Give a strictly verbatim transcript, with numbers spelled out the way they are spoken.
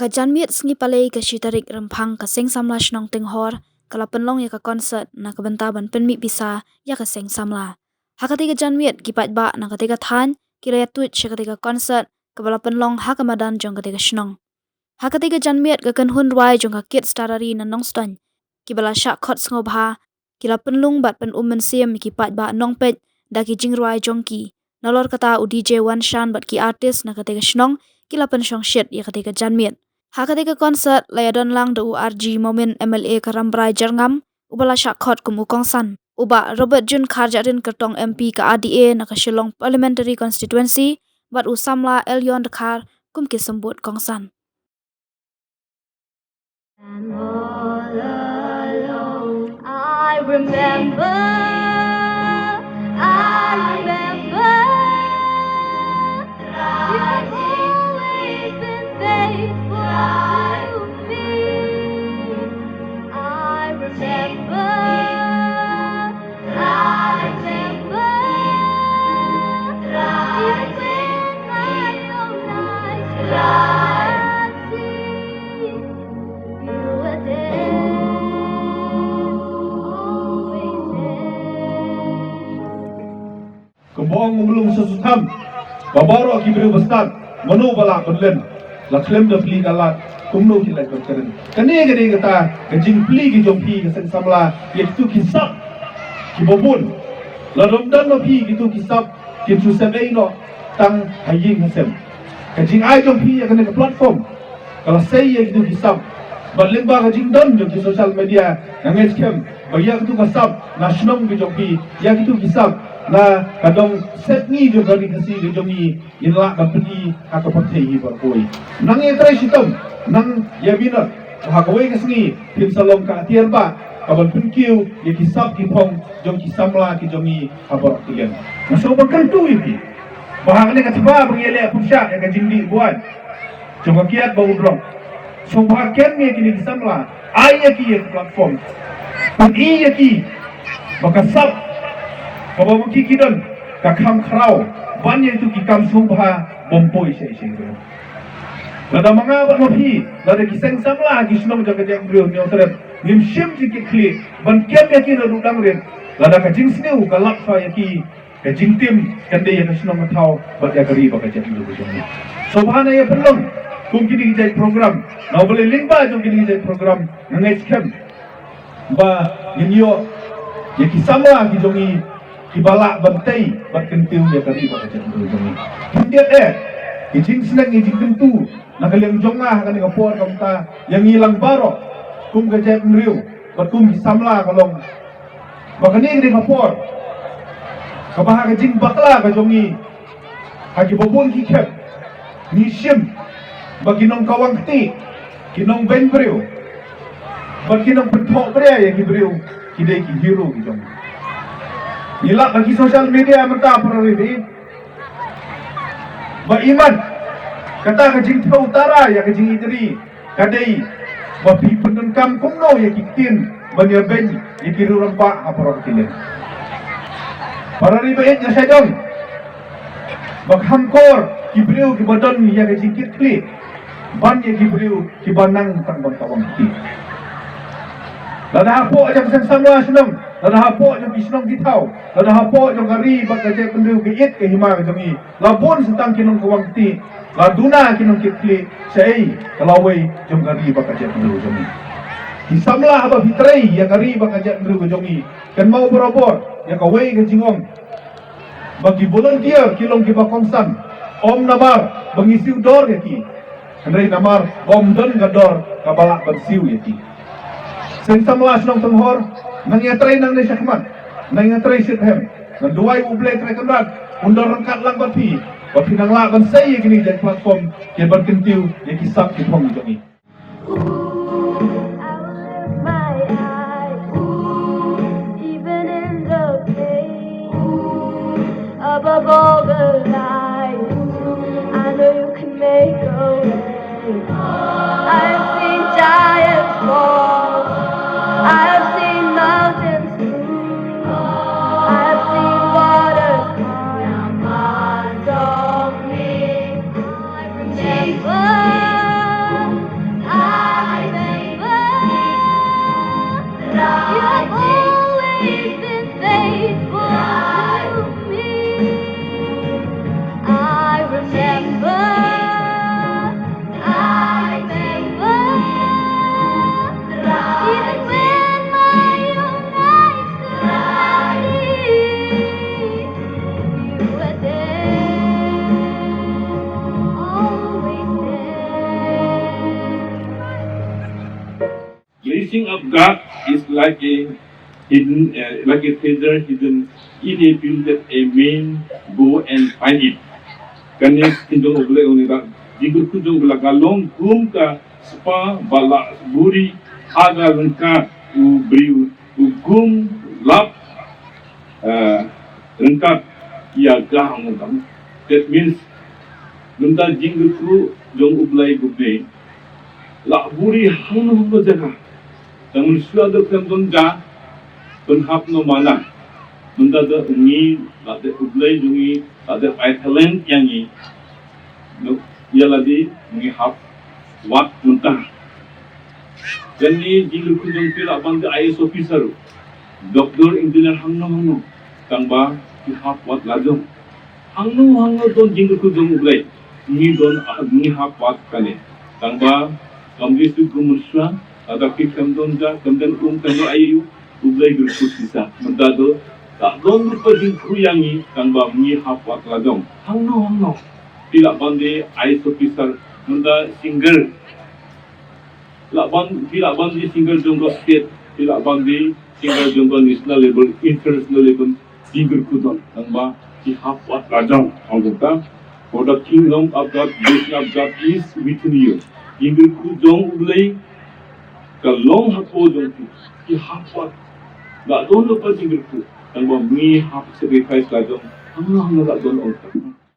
Ka janmiet sngi Palei ka shi tarik Rymphang ka Seng Samla Shnong Tinghor ka la pynlong ïa ka concert na ka bynta ban pynmih pisa ïa ka Seng Samla. Ha katei ka janmiet ki paidbah na katei ka thaiñ ki la ïa tuid sha katei ka concert kaba la pynlong ha ka madan jong katei ka shnong. Ha katei ka janmiet ka kynhun rwai jong ka Kit Starari na Nongstoiñ kiba la shah khot sngewbha ki la pynlong bad pynum mynsiem ïa ki paidbah nongpeit da ki jingrwai jong ki. Nalor kata u D J Wanshan bad ki artist na katei ka shnong ki la pynshong shit ïa katei ka janmiet. Ha katei ka concert la ïa don lang da u R G Momin M L A ka Rambrai Jyrngam, uba la shah khot kum u kongsan. U Bah Robert June Kharjahrin Kyrtong M P ka R D A na ka Shillong Parliamentary Constituency, bad u samla Elion Dkhar kum ki symbud kongsan. And all along I remember, I remember, you've always been faithful to me. I remember, I remember, even when my own eyes cannot see, you were there, always there. Kumba ong u mlung Sutsutham ba baroh ki briew ba stad, mano ba lah ban len, la khlem da plie ka lad, kumno ki leit ban kren. Kane ka dei kata ka jingplie ka jong phi ka Seng Samla ïa kitu ki sap kiba bun. Lada ym don ma phi kitu ki sap kin shu sep ei noh tang ha ïing ha sem. Ka jingai jong phi ïa kane ka platform ka la sei ïa kitu ki sap. Bad lyngba ka jingdon jong ki social media nga ngeit skhem ba ïa kitu ka sap na shnong ka jong phi, ïa kitu ki sap na ka dong sepngi jong ka ri Khasi ka jong ngi, ngin lah ban pyni ha ka pyrthei hi baroh kawei. Nang ïatrei shitom, nang ïa minot, ha kawei ka sngi phin sa long ka atiar ba ka ban pynkiew ïa ki sap ki phong jong ki samla ki jong ngi ha baroh ki liang. Nga sngewbha kyntu ïa phi ba ha kane ka tba ba ngi ïaleh pyrshah ïa ka jingdih buaid jong ka kiad bad u drok, sngewbha kem ïa kine ki samla, ai ïa ki ïa ka platform, pyni ïa ki ba ka sap kaba ma ki ki don ka kham khraw ban ïa kitu ki kam sngewbha bym poi sha sha. Lada ma nga bad ma phi, lada ki Seng Samla ki shnong jong ka jaitbynriew Hynñiewtrep ngim shim jingkitkhlieh ban kem ïa ki naduh dang rit, lada ka jingsniew ka lap sha ïa ki, ka jingtim kan dei ïa ka shnong ka thaw bad ïa ka ri bad ka jaitbynriew ka jong ngi. Sngewbha na ïa pynlong kum kine ki jait program, na u Blei lyngba jong kine ki jait program nga ngeit skhem ba ngin ïoh ïa ki samla ki jong ngi kiba lah ban tei bad kyntiew ïa ka ri bad ka jaitbynriew jong ngi. Khyndiat eh ki jingsneng ki jingkyntu na ka liang jong nga ha kane ka por, kumta ïa ngi lang baroh kum ka jaitbynriew bad kum ki samla ka long ba kane ka dei ka por kaba ha ka jingbakla ka jong ngi ha kiba bun ki khep ngi shim ba ki nongkawang kti, ki nongbeiñ briew bad ki nongpynthoh bria ïa ki briew ki dei ki hero ki jong ngi. Ngi lap ha ki social media mynta para ri ba ïeit ba imat kata ka jingthew tara ïa ka jingïeit ri ka dei ba phi pyndonkam kumno ïa ki ktien ban ïabeiñ ïa ki riew rangbah ha baroh ki liang. Para ri ba ïeit, nga shait ong ba kham kor ki briew kiba don ïa ka jingkitkhlieh ban ïa ki briew kiba nang tang ban tawang kti. Lada hapoh jong ka Seng Samla Shnong, lada hapoh jong ki shnong ki thaw, lada hapoh jong ka ri bad ka jaitbynriew ka ïit ka hima ka jong ngi, la bun sa tang ki nongkawang kti, la duna ki nongkitkhlieh, shaei ka lawei jong ka ri bad ka jaitbynriew jong ngi. Ki samla, haba phi trei ïa ka ri bad ka jaitbynriew ka jong ngi, kynmaw barabor ïa kawei ka jingong ba ki volunteer ki long kiba kongsan, ym namar ba ngi siew dor ïa ki, hynrei namar ba ym don ka dor kaba lah ban siew ïa ki. Seng Samla Shnong Tinghor, nang ïatrei nangne shakhmat, nang ïatrei shitrhem. Ngan duwai U Blei Trai Kynrad un don ryngkat lang bad phi, ba phin nang lah ban sei ïa kine ki jait platform kin ban kyntiew ïa ki sap ki phong jong ngi. I will lift my eyes, even in the pain, above all the lies, I know you can make a way. I've seen giants fall, I've seen mountains move, I've seen waters calm. Now my soul needs, I remember. of God is like a hidden, uh, like a treasure hidden in a field that a man go and find it. Kane ka ktien jong U Blei u ong ba jingkyrkhu jong u la ka long kum ka spah ba la buri ha ka ryngkat u briew u kum lap, uh, ryngkat ïa ka hangno. That means mynta jingkyrkhu jong U Blei kumne la buri hangno hangno jaka. Tang mynshuwa da khlem don ja pynhap noh mana. Mynta da ngi la da U Blei jong ngi la da ai talent ïa ngi. Noh ïa lade ngi hap wad mynta. Kane jingkyrkhu jong phi lah ban da I A S officer, doctor, engineer hangno hangno. Tang ba phi hap wad lajong. Hangno hangno don jingkyrkhu jong U Blei ngi don, ah, ngi hap wad kane. Tang ba kam dei shu kum mynshuwa, lada phi khlem don ja, khlem don um, khlem don aïu, U Blei kyrkhu shisha. Mynta da la don ruh ka jingkyrkhu ïa ngi, tang ba ngi hap wad lajong. Hangno hangno. Phi lah ban da I A S officer, mynta singer. Lah ban, phi lah ban da singer jong ka state, phi lah ban da singer jong ka national level, international level, jingkyrkhu don, tang ba phi hap wad lajong, ong kumta. For the kingdom of God, blessing of God is within you. Jingkyrkhu jong U Blei ka long hapoh jong phi, phi hap wad. La don ruh ka jingkyrkhu, tang ba ngi hap sacrifice lajong, hangno hangno la don, ong kumta.